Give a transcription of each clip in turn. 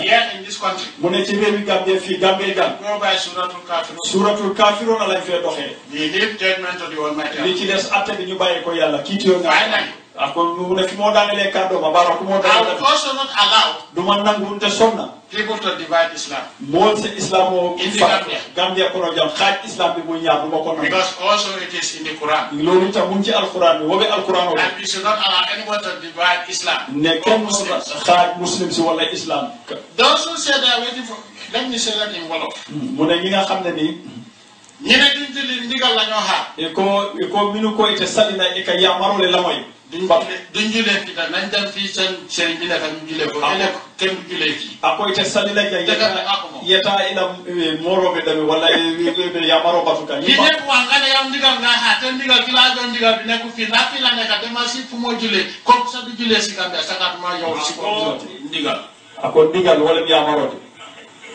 Here in this country. mu ne ci réew mi Gambie fii Gambie gan. Go by Suratul Kafirun. Suratul Kafirun lañ fee doxee. They leave judgment to the Almighty. li ci des atte bi ñu bàyyi ko yàlla kii tiyo nga. Finally. Ako mu ne fi moo daanelee kàddu ma baara ku moo I daanele. will also not allow du ma nangu te sonna. people to divide Islam. mool si islam o In the fa Gambia. Gambia kono jam xaaj islam bi muy ñaar du ma ko nangu. Because also it is in the Quran. loolu itam mu ngi ci alquran bi wobe alquran o. And we should not allow anyone to divide Islam. ne or kenn Muslims. xaaj muslim si wala islam. Those who say they are waiting for, let me say that in Wolof. mu ne ñi nga xam ne nii. ñi ne duñ julli ndigal la ñoo xaar. ko minu ko ite salina e ka yamarole lamoy. duñ julee fii nañ dem fii seen sëriñ bi nekk ñu julee ko. ëllëg kenn du julee fii. ako ite salila ja yeta ila moroɓe dami walla yamaro batuka. li nekk wax nga ne yow ndigal nga xaar te ndigal ki laa jox ndigal bi nekku fii ndax fii la nekk demal si fu moo julee comme ça du julee si Gambia sakatuma yow si ko ndigal. ako ndigal wala yamarode.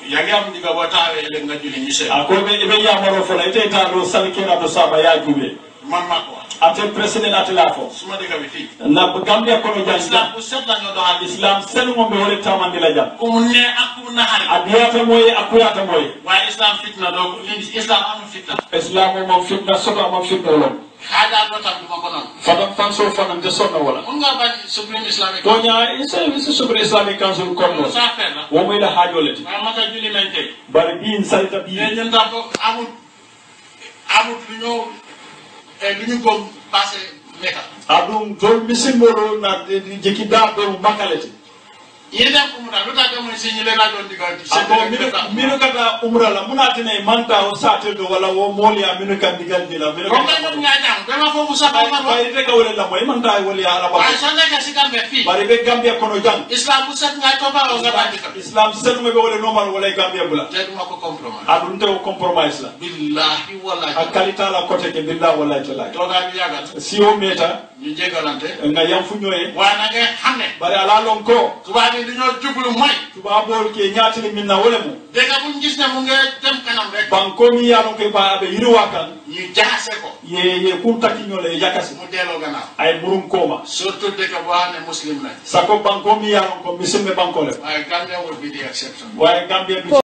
yaa ngi am ndigal boo taawee ëllëg nga julli ñu seen. ako ɓe yamaro fola ite taɗo salikinaɗo saba ya juuɓe. man maa ko wax. ate président ate la fo. suma dëkk bi fii. na Gambia kono jang islam bu set la ñoo doxal. islam senumo ɓe wole tamandi la jam. ku mu nee ak ku mu naxari. a diyata moye a kuyata moye. waaye islam fitna doo islam amul fitna. islam o mom fitna soto amam fitna olon. xaajaat ba tam du ma ko noonu. fadam fanso fanam te sonna wala. mun nga bañ supreme islamic. toña isi supreme islamic council konno. sa affaire la. wo moy la haajoleti. waaye mata julli nañ tey. bari biin salita bii. mais ñun tam amul lu ñu gom passé Mecca. aɗum tol misimmolo na jeki daɓe mo makkalete. yéen umra lu tax demoon si ñu leen a doon digal. minu kata umra la munatene manta o satedo walla wo mooliya minu kan digal dila minu comme que ñoom ñaa jàng dama foofu sax ba bari rega wole lamoy manta woli ala ba waaye soo nekkee si Gambie fii bari be Gambia kono jang islam bu set ngay toppa o nga bàyyi ko islam senume be wole normal wala Gambia bula te duma ko compromise aɗum te o compromise la billahi wallahi a kalita la côté ke billah wallahi tala toogaa bi yàggal si o meta ñu jégalante nga yam fu ñoye waaye na nga xam ne bari ala lon ko tubaab yi dañoo jublu mooy tubabol ke ñaatini min na wole mo dëgg buñ gis ne mu ngi dem kanam rek banko mi yalon ke ba aɓe yiriwa kan ñu jaxase ko ye kum takkiñole e jakasi mu delloo gannaaw ay burum koma surtout dëkk boo xam ne muslim lañ sako banko mi yalon ko misilme banko le waaye Gambia will be the exception waye Gambia